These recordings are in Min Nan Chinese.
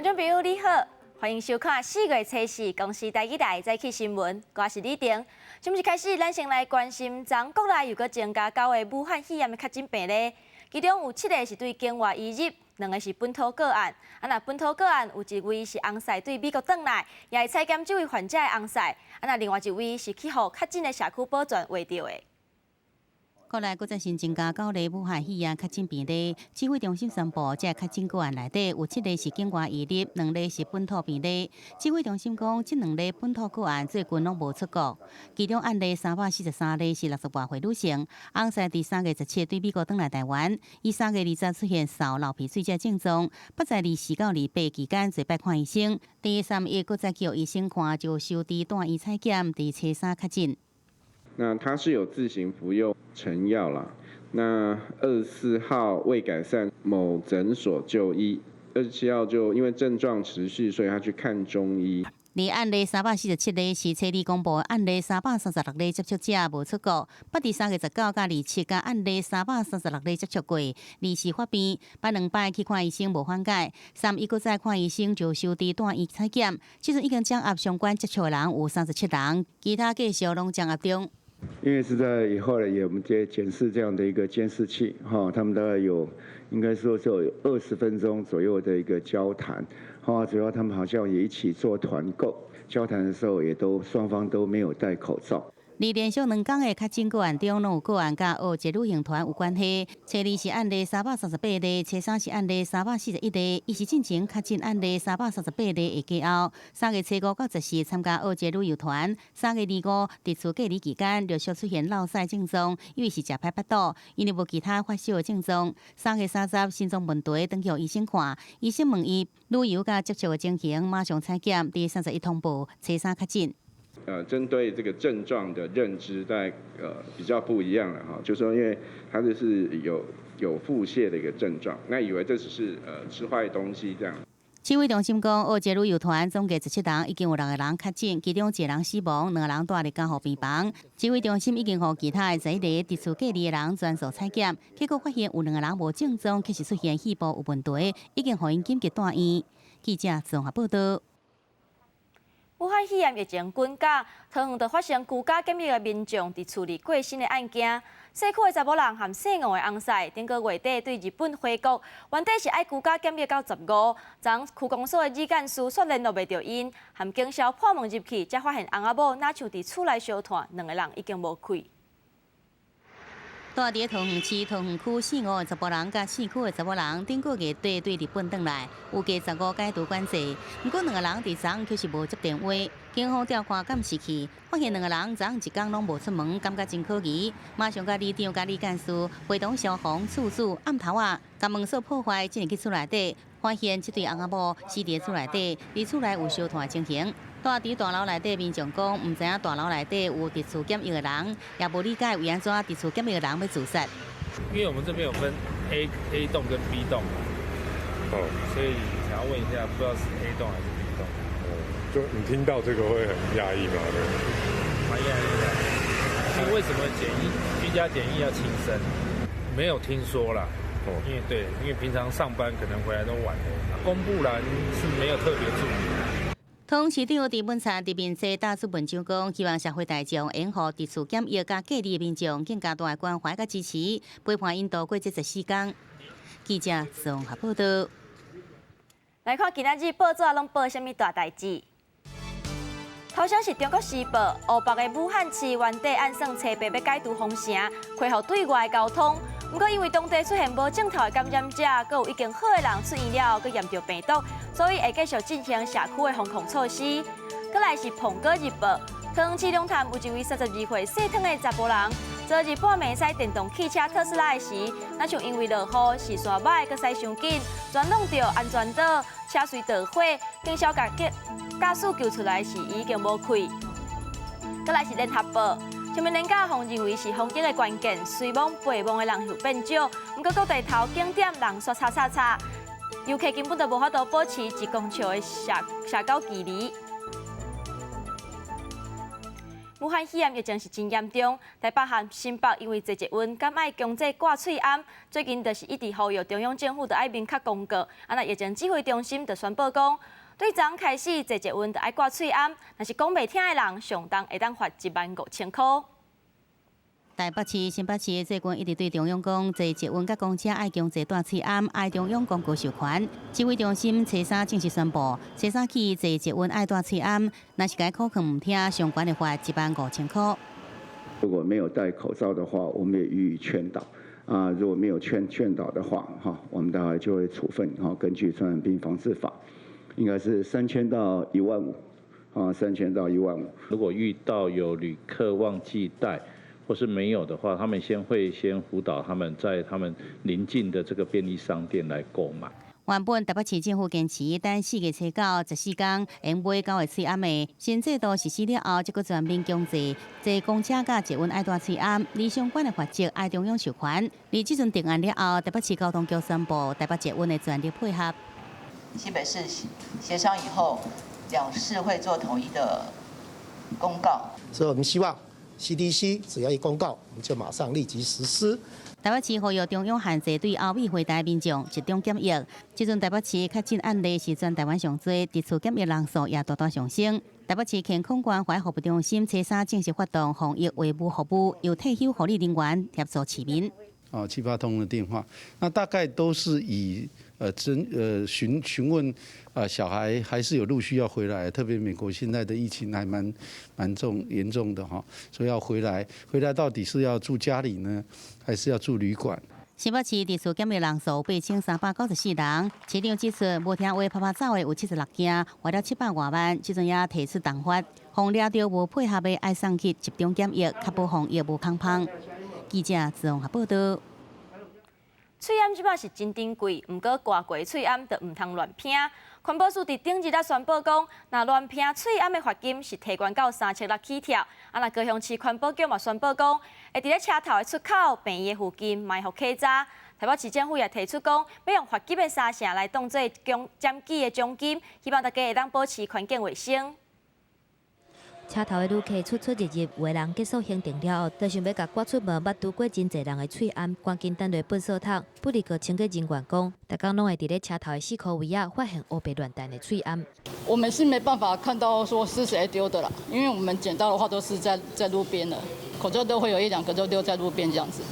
觀眾朋友你好，歡迎收看4月初四公視台語台早起新聞，我是李婷。新聞一開始，咱先來關心，昨國內又閣增加九個武漢肺炎的確診病例，其中有七个是對境外移入，兩个是本土個案。啊，若本土個案有一位是翁婿對美國轉來，也是採檢這位患者的翁婿。啊，若另外一位是去予確診的社區保全畫著的。國內閣再新增加九例武漢肺炎確診病例，指揮中心宣布，這確診個案內底有七例是境外移入，兩例是本土病例。指揮中心講，這兩例本土個案最近攏無出國，其中案例343例是60外歲女性，翁婿佇3月17對美國轉來台灣，伊3月20出現嗽、流鼻水這症狀，捌在24到28期間濟擺看醫生，佇31閣再去予醫生看，就收治住院採檢，佇初三確診。那他是有自行服用成藥啦。那24號未改善，某診所就醫。27號就因為症狀持續，所以他去看中醫。而案例347例是初二公布案例336例接觸者無出國，捌佇3月19佮27佮案例336例接觸過，24發病，捌兩擺去看醫生無緩解，31閣再看醫生就收治住院採檢，這陣已經掌握相關接觸的人有37人，其他繼續攏掌握中。因為是在以後呢，也我們在檢視這樣的一個監視器，哈，他們大概有應該說就有20分鐘左右的一個交談，哈，主要他們好像也一起做團購，交談的時候也都雙方都沒有戴口罩。而連續兩工的確診個案中，攏有個案佮澳捷旅行團有關係。初二是案例338例，初三是案例341例，伊是進前確診案例三百三十八例的加後。3月初五到14參加澳捷旅遊團，3月25佇厝隔離期間陸續出現落屎症狀，以為是食歹腹肚，因為無其他發燒的症狀。3月30心臟問題，轉去予醫生看，醫生問伊旅遊佮接觸的情形，馬上採檢，佇31通報，初三確診。針對這個症狀的認知，在比較不一樣了哈，就是說，因為他這是有腹瀉的一個症狀，那以為這只是吃壞東西這樣。指揮中心講，澳捷旅遊團總計17人，已經有六個人確診，其中一個人死亡，兩個人蹛佇監護病房。指揮中心已經予其他的11个佇厝隔離的人全數採檢，結果發現有兩個人無症狀，卻是出現肺部有問題，已經予𪜶緊急住院。記者綜合報道。武漢肺炎疫情滾價，桃園就發生居家檢疫的民眾佇厝裡過身的案件。社區的查某人和姓吳的翁婿，頂個月底對日本回國，原底是愛居家檢疫到15，昨區公所的李幹事煞聯絡袂著𪜶，和警消破門入去，才發現翁仔某若像佇厝內相湠，兩个人已經無氣。蹛佇桃園市桃園區姓吳的查埔人佮姓許的查某人，頂個月底對日本轉來，預計十五解除管制。毋過兩個人佇昨卻是無接電話，警方調看監視器，發現兩個人昨一工攏無出門，感覺真可疑。馬上佮里長佮里幹事會同消防處處暗頭仔，共門鎖破壞，進入去厝內底，發現這對翁仔某死佇厝內底，佇厝內有相湠的情形。蹛佇大樓內底民眾講，毋知影大樓內底有佇厝檢疫的人，也無理解為按怎佇厝檢疫的人欲自殺。因為我們這邊有分 A 棟跟 B 棟，哦，所以想要問一下，不知道是 A 棟還是 B 棟。哦，就你聽到這個會很訝異嗎？蠻訝異的。因為為什麼檢疫居家檢疫要輕生？沒有聽說啦。哦，因為對，因為平常上班可能回來都晚了，公布欄是沒有特別注明。桃園市長鄭文燦佇面冊打出文章講，希望社會大眾會予佇厝檢疫佮隔離的民眾更加大的關懷佮支持，陪伴𪜶度過這14工。記者綜合報道。來看今仔日報紙攏報啥物大代誌？頭先是《中國時報》，湖北的武漢市原底按算初八欲解除封城，恢復對外交通。毋過因為當地出現無症頭的感染者，閣有已經好的人出院了後，閣驗著病毒，所以會繼續進行社區的防控措施。閣來是《蘋果日報》，桃園市龍潭有一位32歲姓湯的查埔人，昨日半暝駛電動汽車特斯拉的時，若像因為落雨視線䆀，閣駛傷緊，全挵著安全島，車隨著火，警消共駕駛救出來時已經無氣。閣來是聯合報。上面連假予認為是防疫的關鍵，隨摸陪摸的人數變少，毋過各地頭景點人煞吵吵吵，遊客根本就無法度保持1公尺的社交距離。武漢肺炎疫情是真嚴重，台北和新北因為坐捷運敢愛強制掛喙罨，最近就是一直呼籲中央政府著愛明確公告。啊，若疫情指揮中心就宣布講，對昨開始坐捷運著愛掛喙罨，若是講袂聽的人，上重會當罰15,000箍。台北市、新北市的最近一直對中央講，坐捷運佮公車愛強制戴喙罨，愛中央公告授權。指揮中心初三正式宣布，初三起坐捷運愛戴喙罨，若是共苦勸毋聽，上懸會罰15,000箍。如果沒有戴口罩的話，我們也予以勸導。啊，如果沒有勸導的話，哈，我們大概就會處分。哈，根據傳染病防治法，應該是3000到15,000。啊，3000到15,000。如果遇到有旅客忘記戴，或是沒有的話，他們先會先輔導他們在他們鄰近的這個便利商店來購買。原本台北市政府堅持等4月初九14天會買九個喙罨的新制度實施了後，這閣全面強制坐公車佮捷運愛戴喙罨，而相關的罰則愛中央授權。而這陣定案了後，台北市交通局宣布台北捷運的全力配合。新北市協商以後，兩市會做統一的公告。所以我們希望 CDC 只要一公告，我們就馬上立即實施。台北市呼籲中央限制對歐美回台民眾集中檢疫。這陣台北市確診案例是全台灣上濟，佇厝檢疫人數也大大上升。台北市健康關懷服務中心初三正式發動防疫衛務服務，由退休護理人員協助市民。哦，七八通的電話，那大概都是以徵詢問啊小孩還是有陸續要回來，特別美國現在的疫情還蠻嚴重的哈，所以要回來，回來到底是要住家裡呢，還是要住旅館？新北市佇厝檢疫人數8394人，市長指出，無聽話趴趴走的有76件，罰了700外萬，這陣也提出重罰，予掠著無配合的愛送去集中檢疫，確保防疫無空縫。記者自綜合報道。喙罨這擺是真珍貴，毋過掛過喙罨就毋通亂拼。環保署佇頂日仔宣布講，若亂拼喙罨的罰金是提懸到3600起跳。啊，若高雄市環保局嘛宣布講，會佇咧車頭的出口、病院附近埋伏稽查。台北市政府也提出講，欲用罰金的三成來當做獎檢舉的獎金，希望大家會當保持環境衛生。車頭的旅客出出入入，有的人結束行程了後，就想欲共掛出門，捌拄過真濟人的喙罨，趕緊擲入垃圾桶。不過清潔人員講，逐工攏會佇咧車頭的四箍位仔發現烏白亂擲的喙罨。我們是沒辦法看到說是誰丟的啦，因為我們撿到的話都是在路邊的，口罩都會有一兩個就丟在路邊這樣子。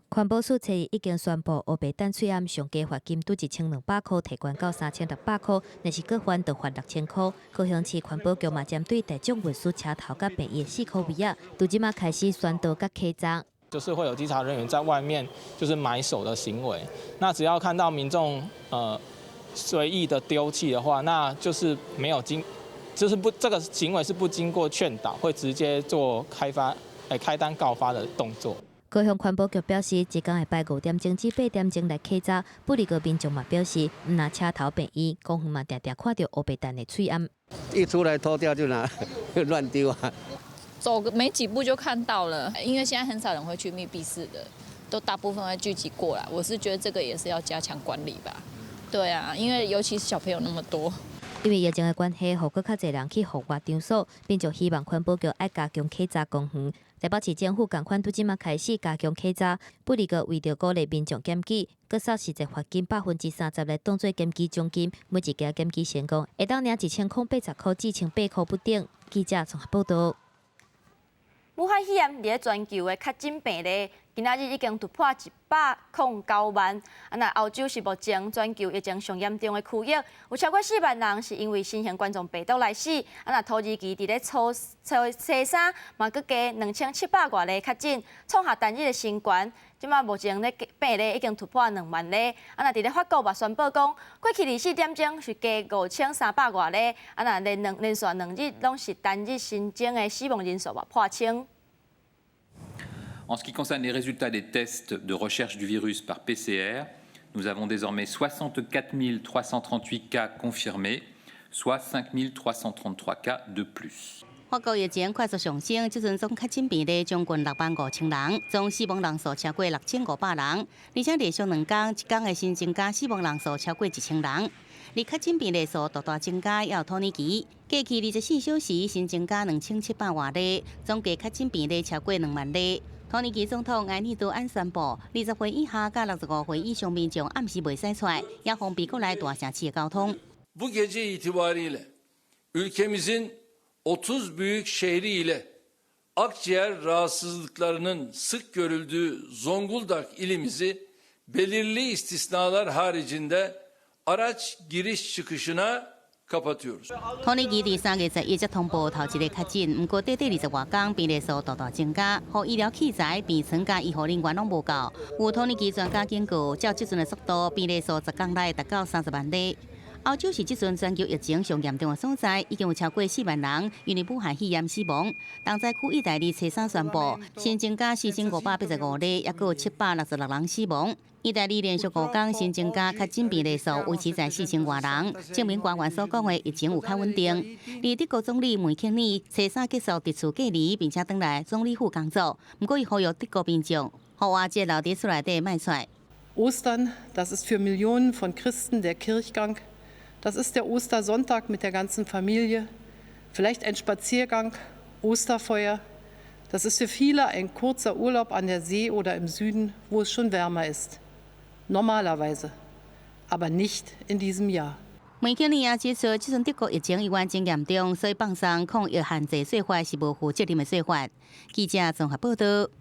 環保署初一已經宣布，烏白擲喙罨上低罰金對1200箍提懸到3600箍，若是閣犯就罰6000箍。高雄市環保局嘛針對大眾運輸車頭佮病院四箍位仔，對這馬開始宣導佮稽查。就是會有稽查人員在外面就是買手的行為，那只要看到民眾隨意的丟棄的話，那就是沒有經，就是不這個行為是不經過勸導，會直接做開發開單告發的動作。高雄環保局表示，一工會排5點鐘至8點鐘來稽查。不過民眾嘛表示，毋但車頭病院，公園嘛定定看著烏白擲的喙罨。一出來脫掉就拿亂丟啊！走沒幾步就看到了，因為現在很少人會去密閉式的，都大部分會聚集過來。我是覺得這個也是要加強管理吧。對啊，因為尤其是小朋友那麼多。因為疫情的關係，予閣較濟人去戶外場所，民眾希望環保局愛加強稽查公園。台北市政府仝款對這馬開始加強稽查，不過為著鼓勵民眾檢舉，閣設實際罰金30%來當做檢舉獎金，每一件檢舉成功，會當領1080箍至1800箍不等。記者綜合報道。武漢肺炎佇咧全球的確診病例，今仔日已經突破109萬。啊，若歐洲是目前全球疫情上嚴重的區域，有超過4萬人是因為新型冠狀病毒來死。啊，若土耳其佇咧初初初三嘛，閣加2700外例確診，創下單日的新高。這馬目前咧病例已經突破2萬例。啊，若佇咧法國嘛宣布講，過去24點鐘是加5300外例。啊，若連續2日攏是單日新增的死亡人數嘛破千。 En ce qui concerne les résultats des tests de recherche du virus par PCR, nous avons désormais 64 338 cas confirmés, soit 5 333 cas de plus. 法國疫情快速上升，這陣總確診病例將近6萬5千人，總死亡人數超過6500人，而且連續2天，一工的新增加死亡人數超過1000人。而確診病例數大大增加，也有土耳其過去24小時新增加2700外例，總計確診病例超過2萬例。土耳其總統埃爾多安宣布，20歲以下佮65歲以上民眾暗時袂使出來，也封閉國內大城市的交通。 Bu gece itibariyle ülkemizin 30 büyük şehri ile akciğer rahatsızlıklarının sık görüldüğü Zonguldak ilimizi belirli istisnalar haricinde araç giriş çıkışına kapatıyoruz. 土耳其佇3月11才通報頭一个確診，毋過短短20外工，病例數大大增加，予醫療器材、病床佮醫護人員攏無夠。有土耳其專家警告，照這陣的速度，病例數10工內達到30萬例。歐洲是這陣全球疫情上嚴重的所在，已經有超過4萬人因為武漢肺炎死亡。同災區意大利初三宣布新增加4585例，抑閣有766人死亡。意大利連續5工新增加確診病例數維持在4000外人，證明官員所講的疫情有較穩定。而德國總理梅克爾初三結束佇厝隔離，並且轉來總理府工作。毋過伊呼籲德國民眾復活節留佇厝內底莫出來。 Ostern, das ist für Millionen von Christen der Kirchgang. Das ist der Ostersonntag mit der ganzen Familie, vielleicht ein Spaziergang, Osterfeuer. Das ist für viele ein kurzer Urlaub an der See oder im Süden, wo es schon wärmer ist. Normalerweise, aber nicht in diesem Jahr. 梅克爾也指出，這陣德國疫情依然真嚴重，所以放鬆抗疫限制做法是無負責任的做法。記者綜合報道。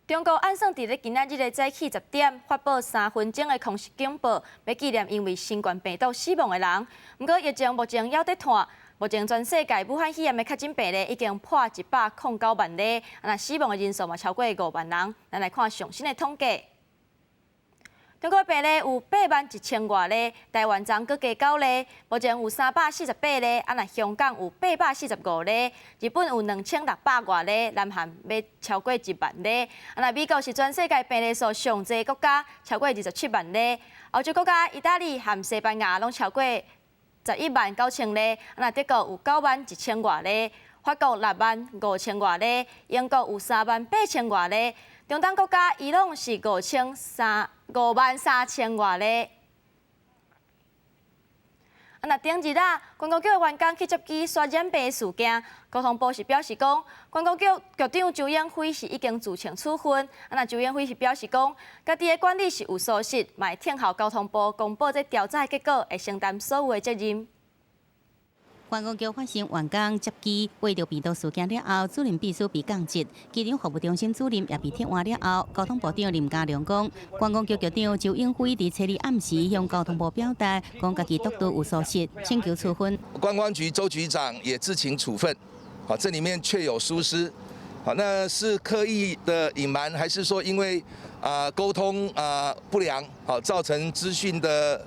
中國按算佇咧今仔日的早起10點發布3分鐘的空襲警報，欲紀念因為新冠病毒死亡的人。毋過疫情目前猶佇湠，目前全世界武漢肺炎的確診病例已經破109萬例，啊，死亡的人數嘛超過5萬人。咱來看上新的統計。中國病例有8萬1千外例，台灣昨閣加9例，目前有348例。啊，若香港有845例，日本有2600外例，南韓欲超過1萬例。啊，若美國是全世界病例數上濟國家，超過27萬例。歐洲國家意大利和西班牙攏超過11萬9千例，啊，若德國有9萬1千外例，法國6萬5千外例，英國有3萬8千外例。中東國家伊朗是5萬3千外例。啊，若頂日啊，觀光局的員工去接機煞染病事件，交通部是表示講，觀光局局長周永輝是已經自請處分。啊，若周永輝是表示講，家己的管理是有疏失，嘛會聽候交通部公布這調查結果，會承擔所有的責任。觀光局發生員工接機秽著病毒事件了後，主任秘書被降職，機場服務中心主任也被撤換了後，交通部長林佳龍講，觀光局局長周永輝佇初二暗時向交通部表達，講家己督導有疏失，請求處分。觀光局周局長也自請處分，好，這裡面確有疏失，好，那是刻意的隱瞞，還是說因為啊溝通啊不良，好造成資訊的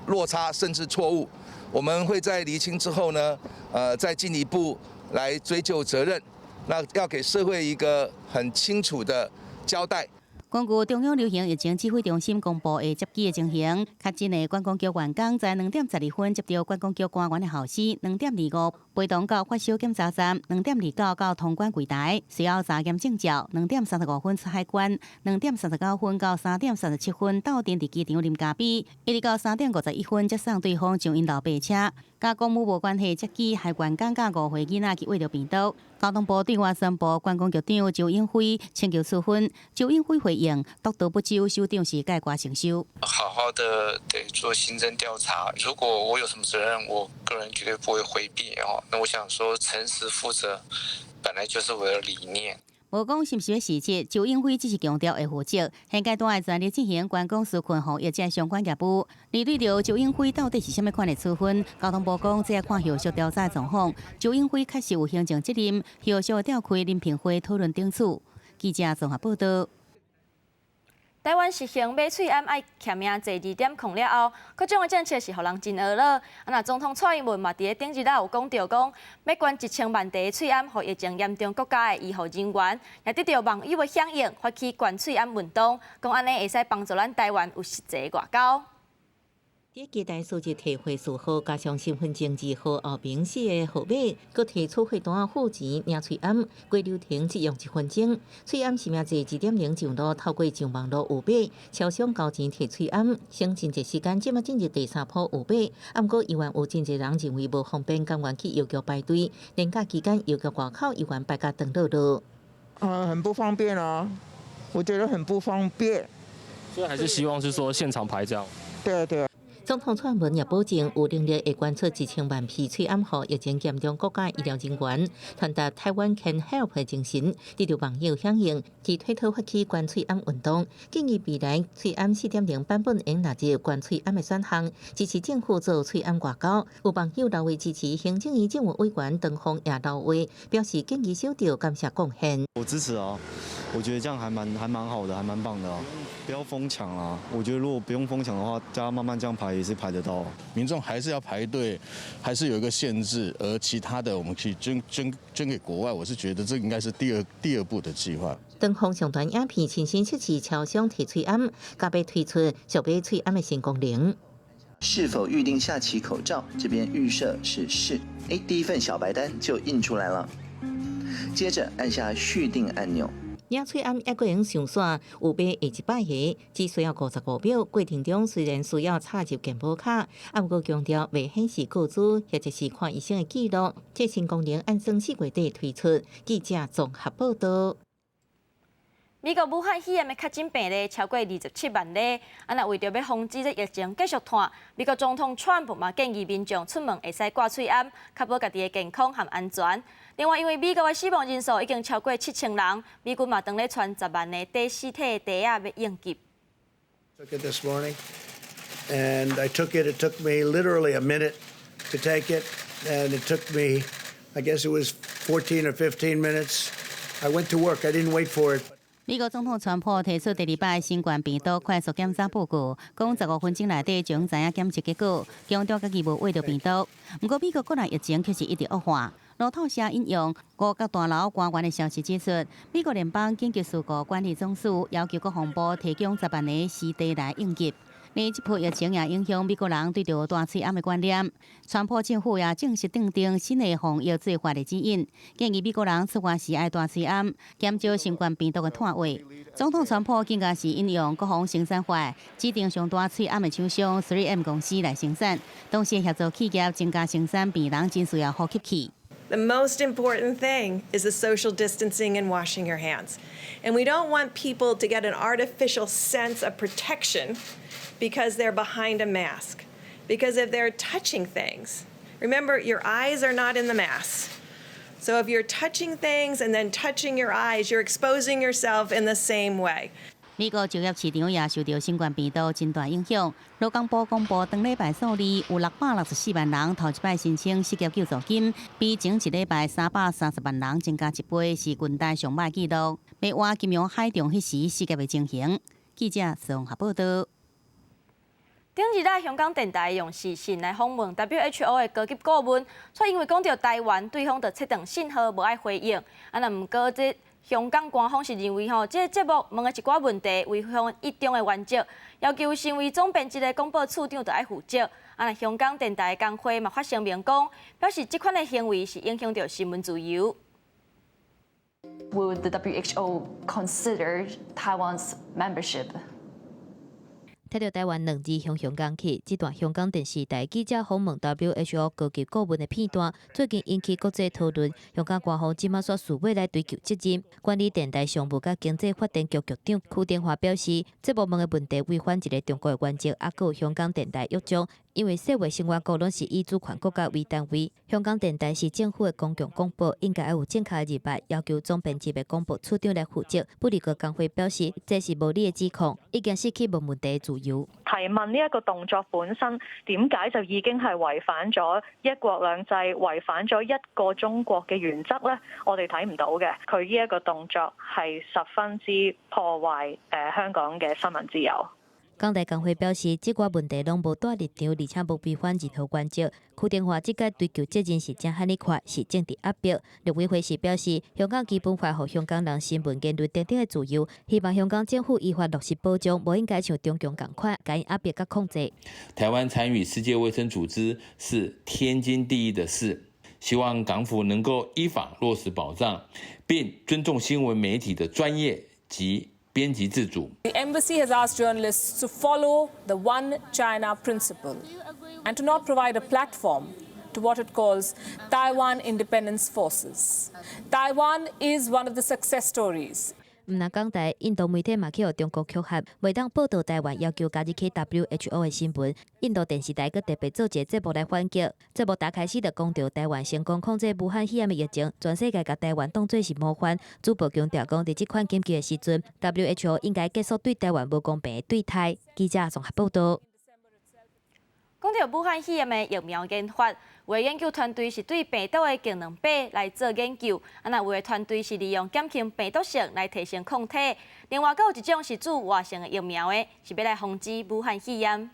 落差甚至錯誤？我們會在釐清之後呢，再進一步來追究責任，那要給社會一個很清楚的交代。根據中央流行疫情指揮中心公布的接機的情形，確診的觀光局員工在2點12分接到觀光局官員的號司，2點25陪同到發燒檢查站，2點29到通關櫃台，隨後查驗證照，2點35分出海關，2點39分到3點37分鬥陣佇機場啉咖啡，一直到3點51分才送對方上𪜶老爸車。佮公務無關係接機，害員工佮5歲囡仔去秽著病毒。交通部對外宣布，觀光局長周永輝請求處分。周永輝回應：督導不周，首長是概括承受。好好的得做行政調查，如果我有什麼責任，我個人絕對不會迴避哦。那我想說，誠實負責本來就是我的理念。無講是毋是欲辭職，周永輝只是強調會負責。現階段會全力進行觀光紓困防疫這相關業務。而對著周永輝到底是啥物款的處分，交通部講這愛看後續調查狀況。周永輝確實有行政責任，後續會召開遴評會討論定處。記者綜合報道。台灣實行買喙罨愛簽名制2.0了後，各種的政策是予人真懊惱。啊，若總統蔡英文嘛，佇咧頂日仔有講著講，欲捐1000萬袋喙罨予疫情嚴重國家的醫護人員，也得著網友的響應，發起捐喙罨運動，講按呢會使幫助咱台灣有實際外交。佇期待數字提貨序號，加上身份證字號後邊四个號碼，閣提出貨單付錢領喙罨，規流程只用1分鐘。喙罨實名制2.0上路，透過上網路預買，超商交錢提喙罨，省真濟時間。這馬進入第三波預買，毋過猶原有真濟人認為無方便，甘願去郵局排隊。連假期間郵局外口猶原排甲長落落。啊，很不方便啊，我覺得很不方便。所以還是希望是說現場排這樣。對啊，對啊。總統蔡英文也保證有能力會捐出1000萬片喙罨予疫情嚴重國家醫療人員，傳達台灣 can help 的精神，得到網友響應，佇推特發起捐喙罨運動，建議未來喙罨4.0版本應納入捐喙罨的選項，支持政府做喙罨外交。有網友留話支持行政院政務委員唐鳳也留話，表示建議收到，感謝貢獻。我支持啊，我覺得這樣還蠻好的，還蠻棒的啊。不要瘋搶啊！我覺得如果不用瘋搶的話，大家慢慢這樣排也是排得到。民眾還是要排隊，還是有一個限制，而其他的我們可以捐給國外。我是覺得這應該是第二步的計劃。唐鳳上傳影片，親身測試超商提喙罨，加倍推出小買喙罨的新功能。是否預定下期口罩？這邊預設是是。誒，第一份小白單就印出來了。接着按下續訂按鈕。領喙罨猶閣會用上線，有買下100個，只需要55秒。過程中雖然需要插入健保卡，毋過強調袂顯示個資或者是看醫生的記錄。這新功能按算4月底推出。記者綜合報道。美國武漢肺炎的確診病例超過27萬例，啊，若為著欲防止這疫情繼續湠，美國總統川普嘛建議民眾出門會使掛喙罨，確保家己的健康和安全。另外，因為美國的死亡人數已經超過7000人，美軍嘛當咧傳10萬个底屍體的袋仔欲應急。 Took it this morning, and I took it. It took me literally a minute to take it, and it took me, I guess it was 14 or 15 minutes. I went to work. I didn't wait for it. 美國總統川普提出第二擺新冠病毒快速檢查報告，講15分鐘內底就知影檢測結果，強調家己無患著病毒。毋過美國國內疫情卻是一直惡化。路透社引用五角大樓官員的消息指出，美國聯邦緊急事故管理總署要求國防部提供10萬個絲袋來應急。而這波疫情也影響美國人對著戴喙罨的觀念。川普政府也正式訂定新的防疫做法的指引，建議美國人出外時愛戴喙罨，減少新冠病毒的傳播。總統川普更加是引用國防生產法，指定上大喙罨的廠商 3M 公司來生產，同時協助企業增加生產病人真需要呼吸器。 The most important thing is the social distancing and washing your hands. And we don't want people to get an artificial sense of protection because they're behind a mask. Because if they're touching things, remember your eyes are not in the mask. So if you're touching things and then touching your eyes, you're exposing yourself in the same way. 美國就業市場也受著新冠病毒真大影響。勞工部公布，當禮拜數字有664萬人頭一擺申請失業救助金，比前一禮拜330萬人增加一倍，是近代上歹紀錄。欲倚金融海漲彼時失業的情形。記者綜合報道。頂日仔香港電台用視訊來訪問 WHO 的高級顧問，卻因為講著台灣，對方就切斷信號，無愛回應。啊，若毋過這香港官方是認為吼，這個節目問的一寡問題違反一中的原則，要求身為總編輯的廣播處長著愛負責。啊，若香港電台工會嘛發聲明講，表示這款的行為是影響著新聞自由。 Would the WHO consider Taiwan's membership? 提著台灣兩字雄雄講起，這段香港電視台記者訪問 WHO 高級顧問的片段，最近引起國際討論。香港官方這馬煞誓欲來追究責任。管理電台商務佮經濟發展局局長區定華表示，節目問的問題違反一個中國的原則，猶閣有香港電台約章。因為世衛成員國攏是以主權國家為單位，香港電台是政府的公共廣播，應該有正確的入來，要求總編輯的廣播處長來負責。不過工會表示，這是無理的指控，已經失去問問題的自由。提問呢一個動作本身，點解就已經係違反咗一國兩制、違反咗一個中國嘅原則呢？我哋睇唔到嘅，佢呢一個動作係十分之破壞香港嘅新聞自由。港台工會表示，這寡問題攏無帶入場，而且無違反任何原則。區電話這屆追究責任是正罕爾快，是政治壓迫。陸委會時表示，香港基本法予香港人新聞言論等等的自由，希望香港政府依法落實保障，無應該像中共仝款，共𪜶壓迫佮控制。台灣參與世界衛生組織是天經地義的事，希望港府能夠依法落實保障，並尊重新聞媒體的專業及編輯自主。 The embassy has asked journalists to follow the One China principle and to not provide a platform to what it calls Taiwan independence forces. Taiwan is one of the success stories. 毋但港台，印度媒體嘛去予中國恐嚇，袂當報導台灣要求加入去 WHO 的新聞。印度電視台閣特別做一个節目來反擊。節目逐開始就講著台灣成功控制武漢肺炎的疫情，全世界共台灣當做是模範。主播強調講，佇這款緊急的時陣，WHO 應該結束對台灣無公平的對待。記者綜合報導。講著武漢肺炎的疫苗研發，有的研究團隊是對病毒的功能白來做研究，啊，若有的團隊是利用減輕病毒性來提升抗體。另外，閣有一種是注活性的疫苗的，是欲來防止武漢肺炎。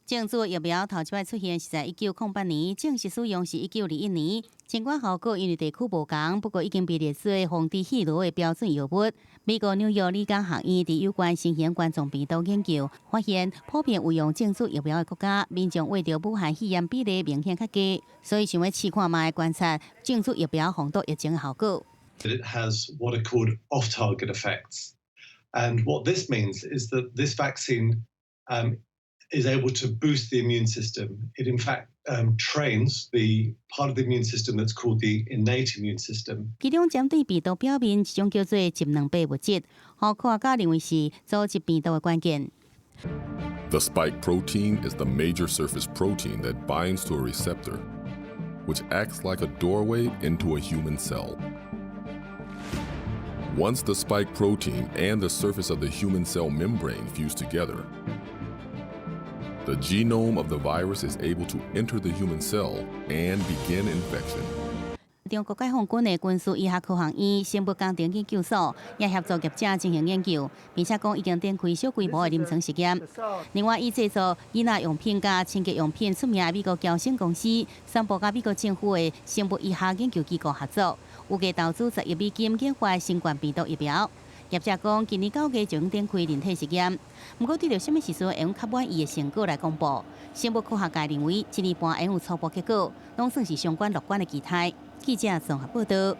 靜注疫苗頭一擺出現是在1908年，正式使用是1921年。儘管效果因為地區無仝，不過已經被列做防治肺癆的標準藥物。美國紐約理工學院佇有關新型冠狀病毒研究，發現普遍有用靜注疫苗的國家，民眾患著武漢肺炎比例明顯較低，所以想欲試看覓觀察靜注疫苗防堵疫情的效果。 It has what are called off-target effects, and what this means is that this vaccine is able to boost the immune system. It in fact trains the part of the immune system that's called the innate immune system. 其中針對病毒表面一種叫做集蛋白物質，予科學家認為是阻止病毒的關鍵。 The spike protein is the major surface protein that binds to a receptor, which acts like a doorway into a human cell. Once the spike protein and the surface of the human cell membrane fuse together, the genome of the virus is able to enter the human cell and begin infection. 中國解放軍的軍事醫學科學院生物工程研究所也協助業者進行研究，並且講已經展開小規模的臨床實驗。另外，以製造嬰仔用品佮清潔用品出名的美國嬌生公司，宣布佮美國政府的生物醫學研究機構合作，預計投資10億美金研發新冠病毒疫苗。業者講，今年9月就將展開人體實驗。毋過，對著啥物時陣會用較滿意的成果來公布，生物科學界認為一年半會有初步結果，攏算是相關樂觀的期待。記者綜合報導。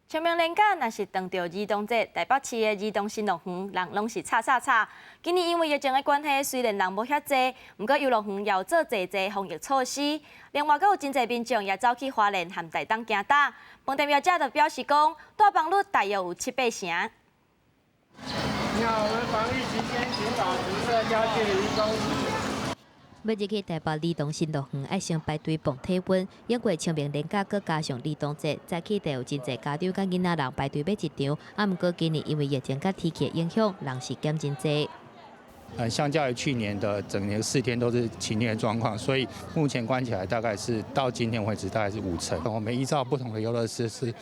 清明連假若是撞著兒童節，台北市的兒童新樂園人攏是吵吵吵。今年因為疫情的關係，雖然人無遐濟，毋過遊樂園也有做濟濟防疫措施。另外，閣有真濟民眾也走去花蓮和台東行搭。飯店業者就表示講，住房率大約有七八成。你好，我們防疫期間，請保持社交距離一公尺。欲入去台北兒童新樂園，愛先排隊磅體溫。經過清明連假，閣加上兒童節，早起就有真濟家長佮囡仔人排隊欲入場。啊，毋過今年因為疫情佮天氣影響，人是減真濟。相較於去年的整年4天都是晴天的狀況，所以目前觀起來大概是到今天為止大概是5成。我們依照不同的遊樂設施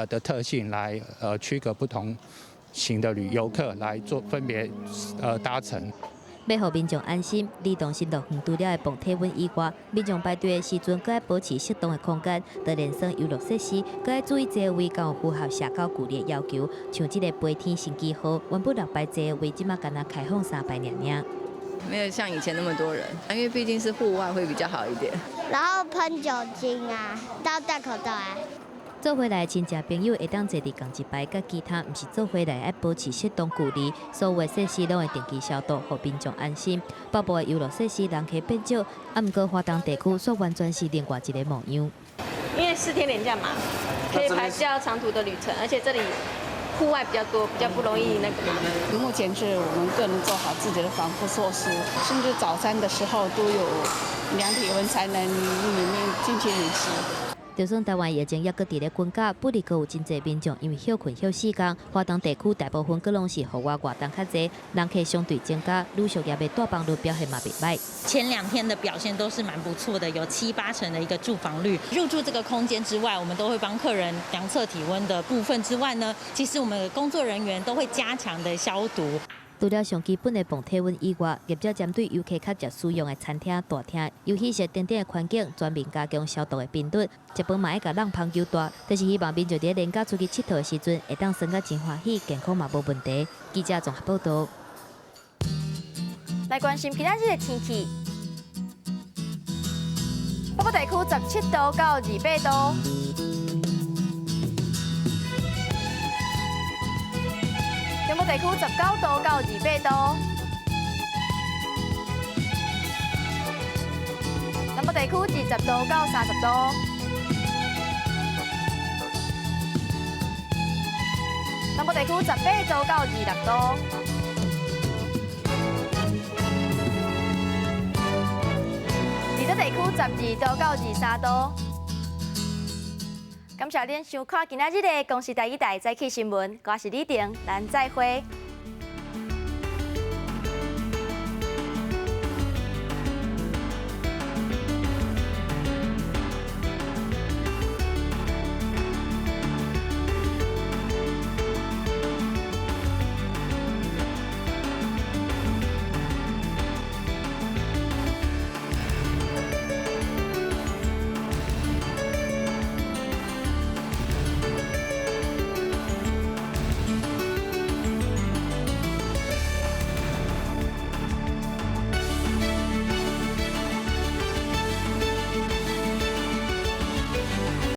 的特性來區隔不同型的旅遊客來做分別搭乘。欲予民眾安心，兒童新樂園除了會磅體溫以外，民眾排隊的時陣，閣愛保持適當的空間，就連耍遊樂設施，閣愛注意座位敢有符合社交距離的要求。像這个飛天神奇號，原本六排座位，這馬干焦開放三排爾爾。沒有像以前那麼多人，因為畢竟是戶外會比較好一點。然後噴酒精啊，都要戴口罩啊。做伙來親戚朋友會當坐佇仝一排，佮其他毋是做伙來，愛保持適當距離。所有的設施攏會定期消毒，予民眾安心。北部的遊樂設施人客變少，啊，毋過華東地區煞完全是另外一个模樣。因為4天連假嘛，可以排比較長途的旅程，而且這裡戶外比較多，比較不容易那個。目前是我們個人做好自己的防護措施，甚至早餐的時候都有量體溫才能裡面進去飲食。就算台灣疫情猶閣佇咧滾價，不過閣有真濟民眾因為歇睏歇四工，華東地區大部分閣攏是戶外活動較濟，人客相對增加，旅宿業的住房率表現嘛袂䆀。前2天的表現都是蠻不錯的，有七八成的一個住房率。入住這個空間之外，我們都會幫客人量測體溫的部分之外呢，其實我們的工作人員都會加強的消毒。除了上基本的磅體溫以外，業者針對遊客較常使用的餐廳、大廳、遊戲室等等的環境，全面加強消毒的頻率。食飯嘛愛共籠香球帶，就是希望民眾佇連假出去𨑨迌的時陣，會當耍甲真歡喜，健康嘛無問題。記者綜合報道。來關心今仔日的天氣，北部地區17度到28度，中部地區19度到28度，南部地區20度到30度，南部地區18度到26度。地區12度到23度。感謝恁收看今仔日的《公視台語台》早起新聞，我是李婷，咱再會。